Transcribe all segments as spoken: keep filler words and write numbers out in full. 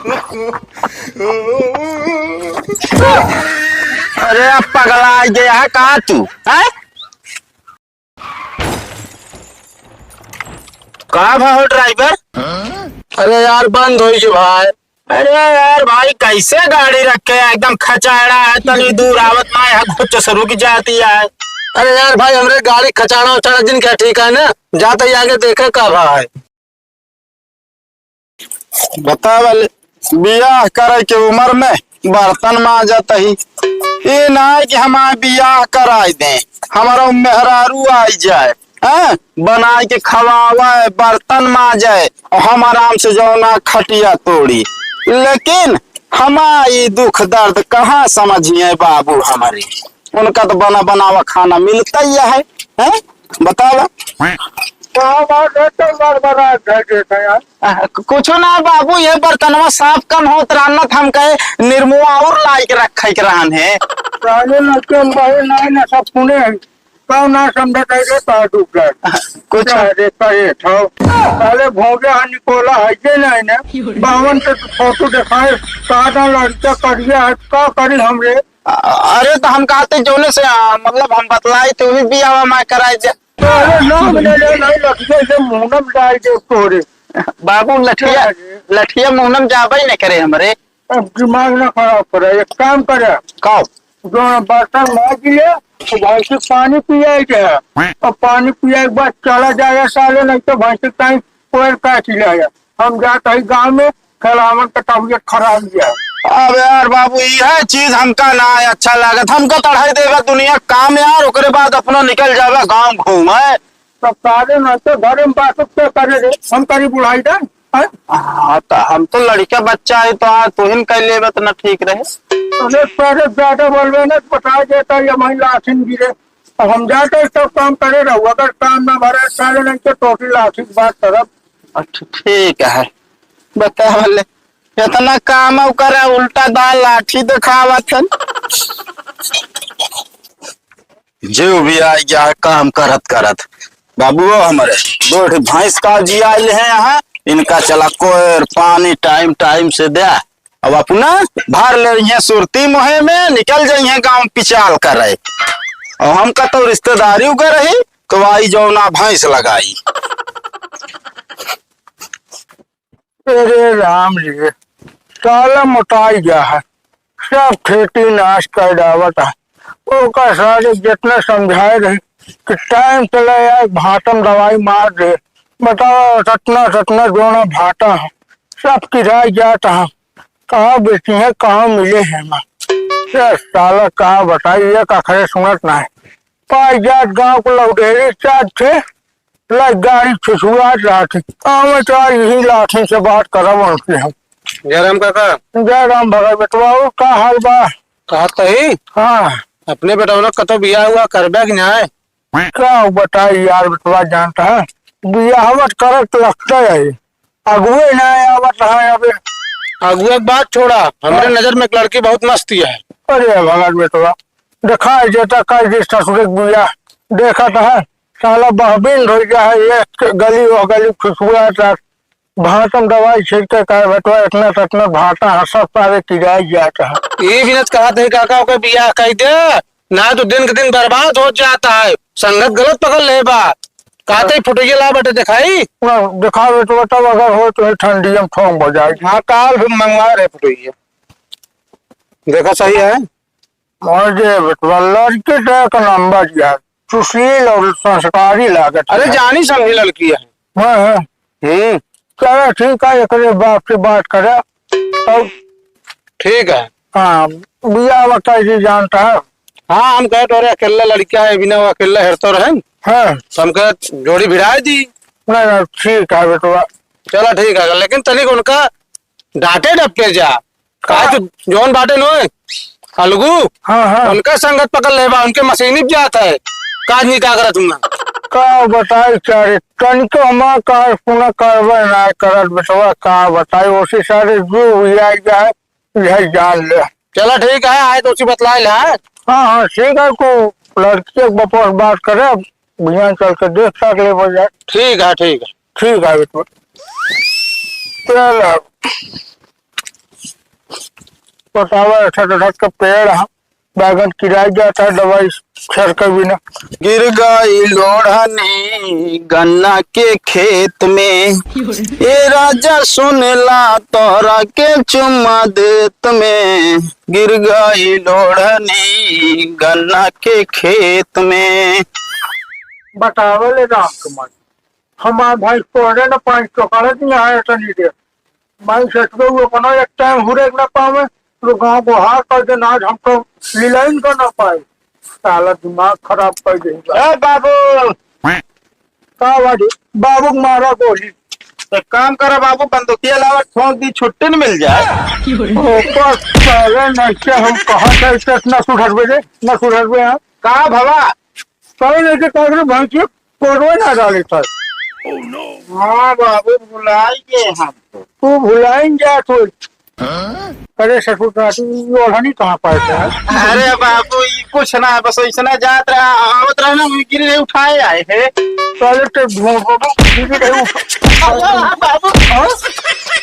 अरे, अब पगला गया है का तू, हैं? का भा हो ड्राइवर? अरे यार, बंद होई गई भाई। अरे यार भाई, कैसे गाड़ी रखे है, एकदम खचाड़ा है, तनी दूर आवत ना है, घुच्च से रुक जाती है। अरे यार भाई, हमरे गाड़ी खचाड़ा उचाड़ा जिन क्या ठीक है ना, जाते ही आगे देखे का भा है। बतावल, बियाह करे के उम्र में बर्तन मांजत ही। ई ना कि हमार बियाह कराई दें, हमारा मेहरारू आई जाए, हैं? बनाई के खवावे, बर्तन मांजे, और हम आराम से जौना खटिया तोड़ी। लेकिन हमार ई दुख दर्द कहाँ समझिए बाबू हमारे? उनका तो बना बनावा खाना मिलता ही है, हैं? बतावा। का बात है, तो बड़बड़ाहट है, देखा यार। आ, कु-, कुछो ना बाबू, ये बर्तनवा साफ कम होत रहन ना, त हम कहे निरमुआ और लाई के रखे के रहन है। साले लड़के हम बड़े ना, ना सब सुने हैं। का ना समझत है रे, का डूब जाए। कुछ का रे, का ये ठाव। साले भोगे हा निकोला है, ये नहीं ना। बावन के फोटो दिखाए, का ना लड़का करिया है, का करी हमरे? अ-, अरे, त हम कहते जौने से, आ, मतलब, हम बतलाई, तू भी बियाह में कराई दे। अरे, नाम ले ले, नहीं, लठिया से मुंह में डाल दे तोरे। बाबू, लठिया, क्या रे? लठिया मुंह में जाबे न करे हमरे। अब दिमाग ना खराब करे, एक काम करे। का? जो बर्तन मांज ले, तो भैंसी पानी पियाई दे। अब पानी पियाई के बाद चला जाए साले, नहीं तो भैंसी कहीं कोयर काट ले। हम जात हई गाँव में, खेलावन के तबियत खराब है। अब यार बाबू, यह चीज हमका ना अच्छा लागत। हमका तढ़ाई देगा दुनिया काम यार, ओकरे बाद अपना निकल जावे गाँव घूमे। तो साले ना तो घर में बात क्या करे रे, हम करी बुढ़ाई जान, हैं? हाँ, तो हम तो लड़का बच्चा है, तो आ तुहिन कर लेबे तो ना ठीक रहे। अरे साले ज्यादा बोलबे ना, पटा देता ये वहीं लाठिन गिरे। अब हम जाते सब काम करे रहू, अगर काम ना भरे साले नहीं तो टोटी लाठी की बात करब। अच्छा, ठीक है, बतावले। इतना काम ओकरा उल्टा दाल लाठी दिखावत हन। जो भी आ गया है काम करत करत। बाबुओ हमरे, दो ठे भैंस का जी आइल है यहाँ, इनका चला कोयर पानी टाइम टाइम से दे। अब अपना भर ले रही है सुरती मोहे में, निकल जाई है गाँव पिचाल करे। और हमका तो रिश्तेदारी उगे रही, तो आई जौना भैंस लगाई। अरे राम रे, साला मोटाई गया है, सब खेती नाश कर डावत है। ओका सारे जितना समझाए रहे कि टाइम चले आए, भाटम दवाई मार दे। बताओ, सतना सतना जोना भाटा है, सब किराए जात है। कहाँ बेची है, कहाँ मिले हैं माँ? ये साला का बताई, ये कखरे सुनत ना है। पाई जात गाँव को लौटेरी चार थे, ला गाड़ी छुछुआत रहत है। आवे तो आज यही लाठी से बात करब उनसे हम। जयराम काका। जयराम भगत बेटवा, और का हाल बा? कहा तही? हाँ। अपने बेटवा कतो बियाह हुआ करबे कि नाय? का बताई यार बेटवा, जानता है, बियाहवा त करत लगता है, अगुए ना आवत है अबे। अगुए की बात छोड़ा, हमरे हाँ। नजर में एक लड़की बहुत मस्त है। अरे भगत बेटवा, दिखाई देता कई दिन ससुरे के बियाह, देखत है, साला बहबिन हो गया है, एक गली वो गली खुशबुआ था, भाटम दवाई छिड़के का बेटवा, इतना सतना भाटा है, सब सारे किराए जात है। ये भी नत कहा थे काका, ओकर बियाह कई दे, ना तो दिन के दिन बर्बाद हो जाता है, संगत गलत पकड़ ले बा। कहते ही फुटैया ला बटे दिखाई। ना, दिखा बेटवा, तब अगर हो तो ठंडी हम ठोंग बजाई। हाँ, काल भी मंगवा रहे फुटैया। देखा सही है। और जे बेटवा, लड़की तो एक नंबर यार, सुशील और संस्कारी लागत अरे है। जानी समझी लड़की है। हाँ, हाँ। हम्म। चलो ठीक है, एकरे बाप से बात करे। और ठीक है। हाँ, बियाह बताई जी जानता है। हाँ, हम कहे तोरे अकेला लड़का है, बिना वो अकेला हेरतो रहे। हाँ। तो हम कहे जोड़ी भिड़ाए दी। नहीं, नहीं, ठीक है बेटवा। चलो ठीक है, लेकिन तनिक उनका डांटे डपटे जा। काहे तो जौन बाटे नोए, अलगू, हाँ, हाँ। उनका संगत पकड़ ले बा, उनके मशीनी पे जात है, काज नहीं का करत हुआ। का बताई सारे, तनिको हमार का सुना करबे ना करत बेटवा, का बताई, ओसी सारे जो भी आ जाए, यह जान ले। चला ठीक है, आए तो उसी बतलाए ले, हाँ? हाँ, हाँ, ठीक है, को लड़की के बपोस बात करे, बिहान चल के देख सक ले बजाए। ठीक है, ठीक है। ठीक है बेटवा। चल अब। बतावा, ऐसा दशा का पेड़ है, बैगन किराए जाता है, दवाई छिड़के बिना। गिर गई लोढ़नी गन्ना के खेत में, ए राजा सुन ला तोरा के चुम्मा देत में, गिर गई लोढ़नी गन्ना के खेत में। बतावा ले राम कुमार, हमार भाई तोहरे न पाँच सौ करत नहीं आया तनी दे। भाई सचबे वो अपना एक टाइम हुरे न पावे, तो गाँव को हार कर देना, आज हमको लीलाइन का ना पाए। साला दिमाग खराब कर दे। ए बाबू! का बाबू? बाबू के मारा गोली। तो काम करा बाबू, बंदूकिया लावा, ठोक दी, छुट्टी न मिल जाए। ओकर साले नहीं के हम कहा था, इतना सुधरबे रे, ना सुधरबे हैं। का भवा? कौन ऐसे कागज भैंसियों कोरवे ना डाले सर। हाँ बाबू, भुलाई गए हम तो। तू भुलाइन जा तू। अरे ससुर का, तू ये ओढ़नी कहाँ पाए थे? अरे बाबू, ये कुछ ना, बस ऐसे ना जात रहा, आवत रहा ना, गिर रहे, उठाए आए हैं। पहले तो ढूंढ, गिर रहे, उठा। बाबू। हाँ?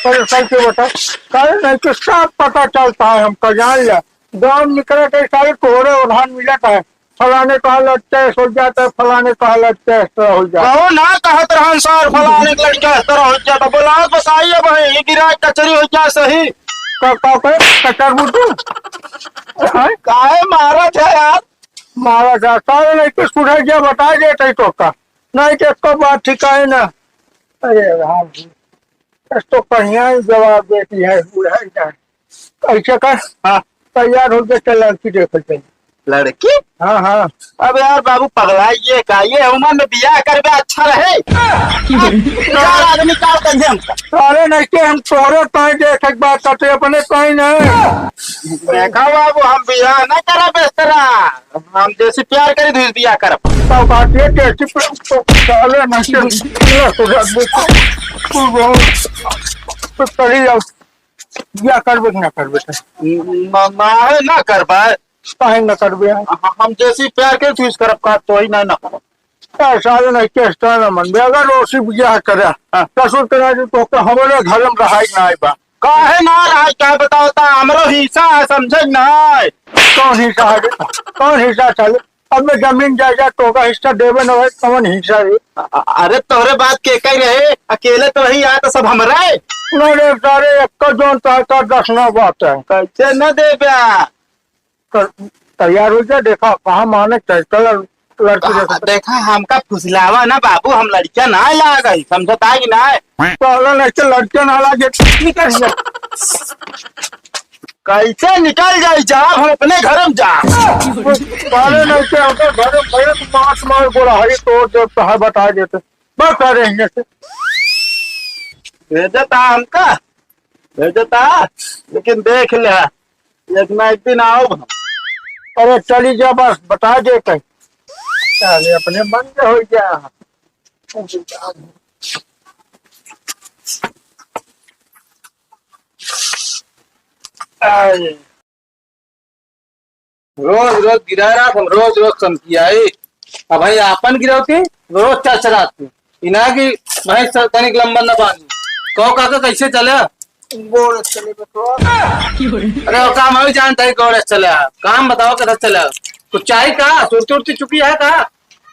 अरे सर से बता, काहे नहीं तो सब पता चलता है हमका, जान लिया। गाँव निकले थे सारे कोहरे ओढ़ान मिला था। फलाने का हालत कैस हो जाता है, फलाने का हालत कैस तरह हो जाता है। कहो ना कहत रहन सर, फलाने के लड़का इस तरह हो जाता। बोला, बताइए भाई, ये गिरा कचरी हो जाए सही। का, का, का, कचर बुद्धू? हाँ? काहे मारा था यार? मारा था, सारे नहीं तो सुधर गया, बता देते तो का। नहीं तो इसको बात ठिकाए ना। अरे राम जी, बस तो बढ़िया ही जवाब देती है, बुढ़ा ही जाए। ऐसे कर, हाँ। तैयार हो गया, चल लड़की देखल चल। लड़की? हाँ, हाँ। अब यार बाबू, पगलाई ये का? ये उम्र में बियाह करबे अच्छा रहे? चार आदमी का कहिए हमका। अरे नहीं के हम तोहरे ताई देखे के बात करते, अपने ताई नहीं। देखा बाबू, हम बियाह ना करब इस तरह। हम जैसे प्यार करी, धुइस बियाह करब। तो बात ये जैसे प्यार तो साले नहीं के, तो चली जाओ। बियाह करबे कि ना करबे? ना, ना है, ना करबे। काहे ना करबे? हम जैसे प्यार के चूज करब का, तो ही ना, ना करब। ए, साले नहीं, केस तो ना मन बे। अगर ओसी बियाह करे, हाँ। ससुर के राजू तो के हमरे घर में रहाई ना आइबा। काहे ना रहाई, का बताओ ता, हमरो हिस्सा है, समझे ना? कौन हिस्सा है? कौन हिस्सा साले? अब मैं जमीन जायदाद तोहका हिस्सा देबे न होए, कवन हिस्सा रे? अ-, अ-, अरे तोहरे बात के कही रहे, अकेले तो वही आया तो सब हमरा है। ना रे सारे, एक का जौन चाहता दस ना बात है। कैसे न देबे? कर, तैयार हो जा, देखा कहाँ माने चल, चल लड़की आ, देखा। देखा, हमका फुसलावा ना बाबू, हम लड़कियां ना लाग है, समझता कि ना? साला नहीं तो लड़कियां ना लागे, निकल जा। कैसे निकल जाई जा, हम अपने घर में जा। साले नहीं के अपने घर में भैया तू मार मार बोला, हरी तोड़ दे, तो है बता देते। बस सारे हियाँ से। भेजता हमका, भेजता, लेकिन देख ले, एक ना एक दिन आओ हम। अरे चली जा, बस बता देते। साले अपने बंद हो जा। आए। रोज रोज गिरा रहा था, रोज रोज चमकी आई। अब भाई आपन गिरौती रोज चरचराती। इना की भैंस तनिक लंबा न बानी। कहो काका कैसे चले? गोड़ चले बेटवा। अरे वो काम अभी जानता है गोड़ चले। काम बताओ कैसे चले? कुछ चाही का? सुरती उरती चुकी है का?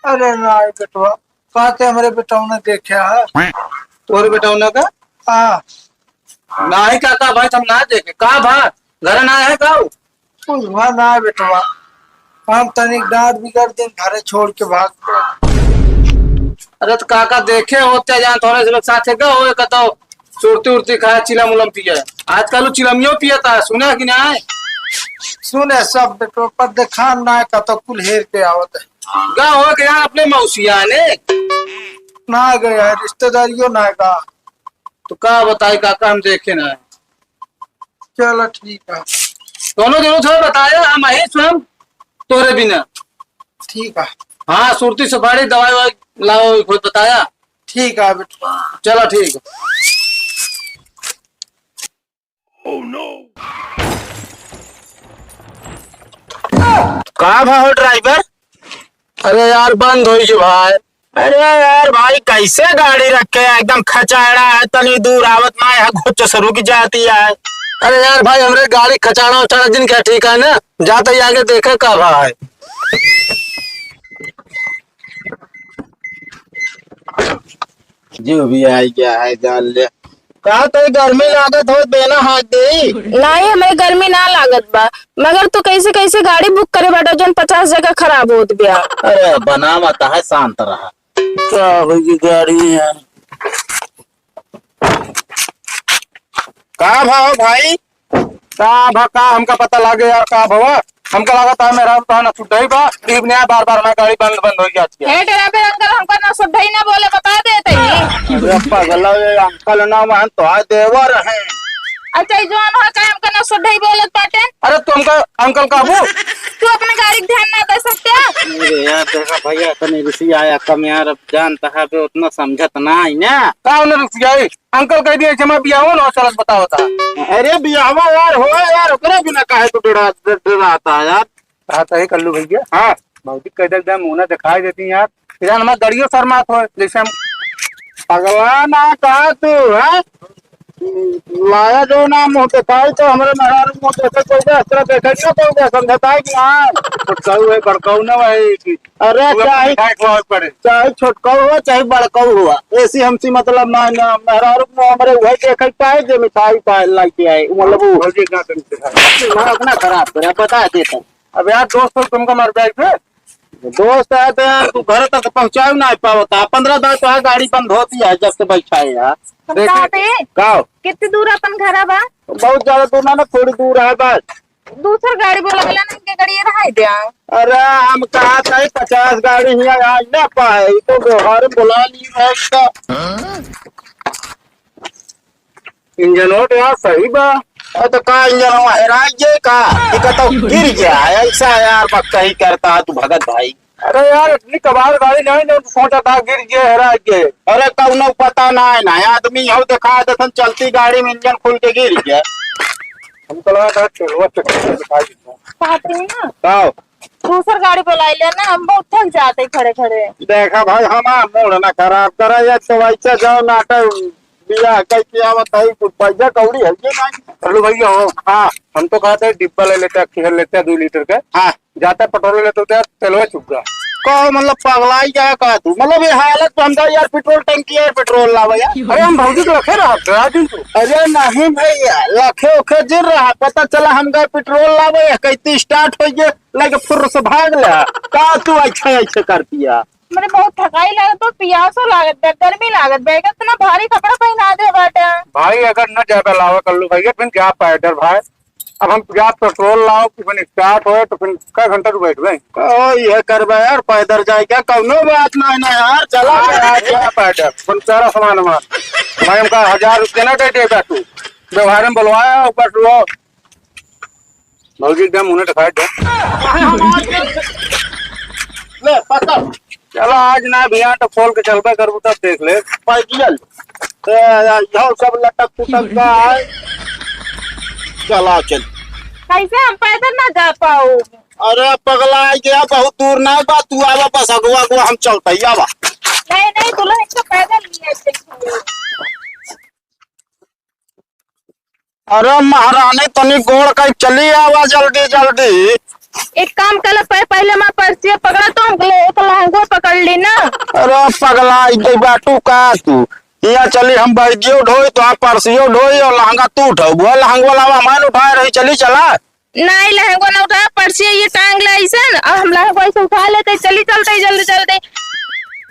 अरे ना बेटवा, कहते हमरे बेटौना देखे है। तोरे बेटौना का? हाँ। नाही काका, भाई हम ना देखे। का भा? घर ना है का? कुछ भा ना बेटवा, हम तनिक डांट बिगड़ दिन घरे छोड़ के भाग गए। अरे तो काका देखे होते जान थोड़े से लोग साथे गए होए कतो सुरती उरती खाए, चिलम उलम पिए। आजकल वो चिलमियो पियता है, सुना कि ना? सुने सब बेटवा, पर देखान ना कतो कुल हेर के आवत है। गा हो गया अपने मौसिया ने। ना गया रिश्तेदारियों ना गा। तो का बताई काका, हम देखे ना। चलो ठीक है। दोनों दोनों थोड़ा बताया, हम आई स्वयं तोरे बिना। ठीक है। हाँ, सुरती सुपारी दवाई वाई लाओ, खुद बताया। ठीक है बेटा। चलो ठीक है। का भा हो ड्राइवर? अरे यार, बंद होई गई भाई। अरे यार भाई, कैसे गाड़ी रखे है, एकदम खचाड़ा है, तनी दूर आवत ना है, घुच से रुक जाती है। अरे यार भाई, हमरे गाड़ी खचाड़ा उचाड़ा दिन क्या ठीक है ना, जाते ही आगे देखे का भाई। जो भी आई गया है, जान ले। का तो गर्मी लागत हो, बेना हाथ दे। नहीं, हमें गर्मी ना लागत बा, मगर तू कैसे कैसे गाड़ी बुक करे बाटा, जौन पचास जगह खराब होत बिया। अरे, बनावत है, शांत रहा। का होगी गाड़ी में यार? का भाव भाई? का भा, का हमका पता लागे यार, का भवा? हमका लागत है मेहरारू तोहार ना सुधई बा, ई बनिया बार बार हमार गाड़ी बंद बंद होइ जाती है। हे ड्राइवर अंकल, हमका ना सुधई ना बोले, बता देते ही। अरे पगला, ये अंकल ना मान, तोहार देवर है। अच्छा, ई जौन हो का हमका ना सुधई बोलत बाटे? अरे तू हमका अंकल कहबू? तू अपने गाड़ी के ध्यान ना दे सकते? अरे यार, देखा भैया, तनी रुसी आया कम यार, अब जानता है बे, उतना समझत ना है ना। का उन्हें रुसी आई? अंकल कह दिए, "जमा बियाहो ना चलत बताओ ता।" अरे बियाहो यार, हो यार, ओकरे बिना काहे तू डरा, डराता है यार? कहा था, "हे कल्लू भैया।" हाँ। भौजी कह दे, एकदम मुंह ना दिखाई देती यार। इधर हमार गड़ियो शर्मात हो, जैसे हम पगला ना कहा तू, हैं? लाया जो ना मुंह दिखाई तो हमरे मेहरारू मुंह देखे कोई दे, इस तरह देखे ना कोई दे, समझता है कि हाँ, छोटकाऊ है, बड़काऊ ना भाई कि अरे तू अपने चाहे, मिठाई खवावे पड़े। चाहे छोटकाऊ हुआ, चाहे बड़काऊ हुआ, ऐसी हमसे मतलब ना, ना, मेहरारू को हमरे वही देखे के चाहे जे मिठाई पाए लेके आए, मतलब वो भौजी का करते हैं। दिमाग ना खराब करे, बता देता हूँ। अब यार दोस्त हो तुमका मार बैग पे। दोस्त है तो यार तू घर तक पहुँचाए ना पावता, पन्द्रह दाँय तो है गाड़ी बंद होती है जब से बैठा है यार। हम देख, कहते हैं, का? कितनी दूर अपन घर बा? बहुत ज्यादा दूर ना, ना, थोड़ी दूर है बस। दूसर गाड़ी बोलावला ना, इनके गाड़ी रहाई द्या। अरे, हम कहा था पचास गाड़ी हियाँ आ ना पाए, ई तो व्यवहार में बोला ली रहे तो। इंजनो तो यार सही बा। अरे तो का इंजन हेराई गए का? ई का तो गिर गया है, ऐसा यार बकही करता है तू भगत भाई। अरे यार, इतनी कबाड़ गाड़ी नहीं, जो सोचा था गिर गए, हेराई गए। अरे कौनो पता ना है ना, आदमी हो दिखा देथन चलती गाड़ी में इंजन खुल के गिर गया। हमको लगा था चलवा चक्कर में दिखाई देता। कहते हैं ना। का? दूसर गाड़ी बुलाई ले ना, हम बहुत थक जाते खड़े खड़े। देखा भाई, हमार मूड ना खराब करा, या तो वैसे जाओ नाटक बियाह कह के आवत है, कुछ पैसा कौड़ी है ये नहीं। हेलो भैया हो। हाँ। हम तो कहते हैं डिब्बा ले लेते हैं, खिहर लेते हैं दो लीटर का। हाँ। जाता पेट्रोल लेते होते हैं, तेलवा चुक गया। कहो मतलब पगलाई गया का तू? मतलब ये हालत तो हम तो यार पेट्रोल टंकी है, पेट्रोल लावे यार। अरे हम भौजी के रखे रहा, डरा दिन तू। अरे नहीं भैया, रखे ओखे जिर रहा, पता चला हम गए पेट्रोल लावे, कहती स्टार्ट हो गए, लेके फुर्र से भाग ले। का तू ऐसे ऐसे करती है? मने बहुत थकाई लागत बा, पियासो लागत बा, गर्मी लागत बा, इतना भारी कपड़ा पहिना दे बाटे। भाई अगर न जाबे लावे कल्लू भैया, फिर जा पैदल भाई। अब हम जा पेट्रोल लाओ कि फिर स्टार्ट होए तो फिर कै घंटा तू बैठबे? ओ, ये करबे यार, पैदल जाए क्या? कौनो बात नहीं ना यार, चला। हाँ, यार, जा पैदल, फिर सारा सामान हमार। भाई हमका हजार रुपया ना दे देगा तू, व्यवहार में बुलवाया ऊपर तू। भौजी एकदम उन्हें दिखाई दे। ले, पकड़। चलो, आज ना बिहान तो खोल के चलबे करबू, तब देख ले। पैदल। ए, यह सब लटक पुटक का है। चला चल। कैसे हम पैदल ना जा पाऊ? अरे पगला, आई गया, बहुत दूर ना बा, तू आवा बस अगवा अगवा हम चलते ही आवा। नहीं, नहीं, दुल्हन तो पैदल ही है। अरे महारानी, तनी गोड़ कई चली आवा जल्दी जल्दी। एक काम कर ले, पह-, पहले हमार पर्सिया पकड़ा तो हम ले, एक लहंगो पकड़ ली ना। अरे पगला, ई गई बाटू का तू? यहाँ चली हम बैगियो ढोई, तो आप पर्सियो ढोई और लहंगा तू उठाऊ। वो लहंगवा लावा, हमारे उठाए रही, चली चला। नहीं, लहंगवा ना उठा, पर्सिया ये टांग ले ऐसे न, और हम लहंगवा ऐसे उठा लेते, चली चलते जल्दी जल्दी।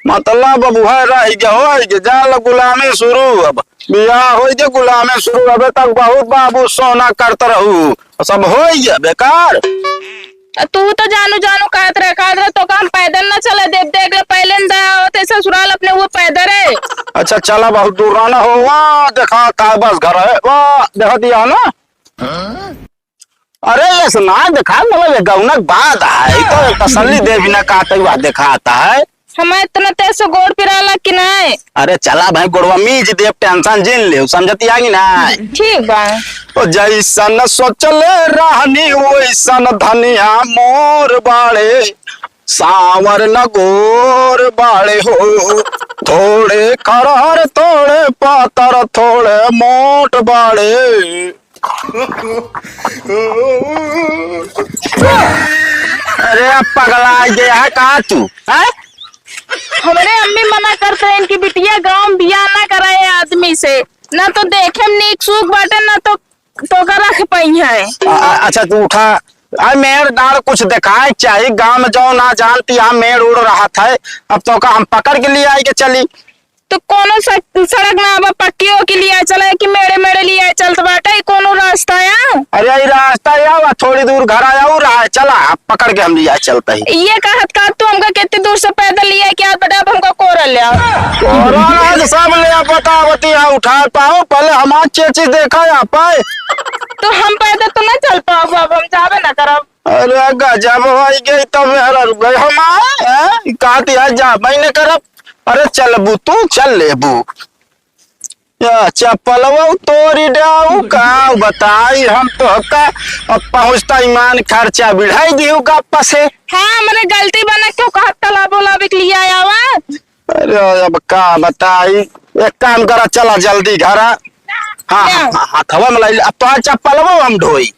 मतलब अब वह रह गया, हो गया, जा लो गुलामी शुरू अब। बियाह होई जे गुलामे शुरू, अबे तक बहुत बाबू सोना करत रहू, सब होई जे बेकार। आ तू तो जानू जानू कहत रहे, कहत रहे, तो का हम पैदल ना चले देब, देख ले पहले न दया होते ससुराल अपने वो पैदल है। अच्छा चला, बहुत दूर ना हो, वाह देखा का बस घर है, वाह देखा दिया ना। अरे, ऐसे ना देखा, मतलब, ये गौनक बाद है, तो तसल्ली दे बिना का तई वह दिखाता है। हमें इतना तेज से गोड़ पिराला कि नहीं? अरे, चला भाई, गोड़वा मीज देव, टेंशन जिन ले, समझती आगी ना? ठीक बा। ओ, जैसन सोचले रहनी, वैसन धनिया मोर बाड़े, सावर न गोर बाड़े हो, थोड़े खरहर, थोड़े पातर, थोड़े मोट बाड़े। अरे, अब पगला गया है का तू, हैं? हमरे अम्मी मना करते हैं कि बिटिया गाँव में बियाह ना कराए आदमी से, ना तो देखे में नीक सूख बाटे, ना तो, तो का रख पाई है। आ, आ, अच्छा, तू उठा। आ, मेड़ दाड़ कुछ देखाए चाहिए, गाँव में जो ना जानती, यहाँ मेड़ उड़ रहा था, अब तो का हम पकड़ के लिए आए के चली। तो कोनो स-, सड़क ना बा, पक्की हो के लिए चला है कि मेड़े मेड़े लिए चलत बाटे, कोनो रास्ता है? अरे, ई रास्ता है, बा थोड़ी दूर घर आया, उ रहा है, चला, पकड़ के हम लिए चलते हैं। ये कहत का तू हमका कितनी दूर से पैदल लिए के आत बाटे, अब हमका कोरा ले आओ। कोरा ना, तो सब ले आ, बतावती है, उठा पाओ, पहले हमार चेचिस देखा यहाँ पे। तो हम पैदल तो ना चल पाओ, अब हम जाबे ना करब। अरे गजब होई गई, तब मेहरा रुक गई हमार, हैं? कहती है, जाबे न करब। अरे चलबू तू, चल लेबू। या चप्पलवा तोरी डाऊ का बताई हम तो का। अब पहुँचता ईमान खर्चा बिढ़ाई दिहू गप्पा से। हाँ, हमरे गलती बना, क्यों कहत तला बोला बिक लिया आवा। अरे अब का बताई, एक काम करा, चला जल्दी घरा। हाँ, क्या? हाँ, हाँ, हथवा में लाई, अब तो चप्पलवा हम ढोई।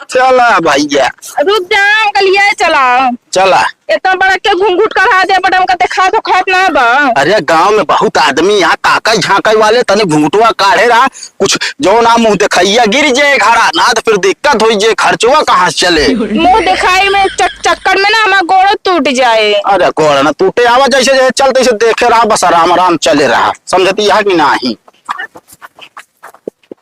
चला भैया। रुक जा, हम गलिया चला। चला। इतना बड़ा के घुंघुट कढ़ा दे, बट हमका देखा तो खात ना बा। अरे, गांव में बहुत आदमी यहाँ ताकई झांकई वाले, तने घुंघुटवा काढ़े रहा, कुछ जो ना मुंह देखैया गिर जाए घरा, ना तो फिर दिक्कत होई जे खर्चवा कहाँ से चले। मुंह दिखाई में चक-, चक्कर में ना हमार गोड़ो टूट जाए। अरे, गोड़ ना टूटे, आवा जैसे जैसे चलते से देखे रहा, बस आराम आराम चले रहा, समझती है कि नाही?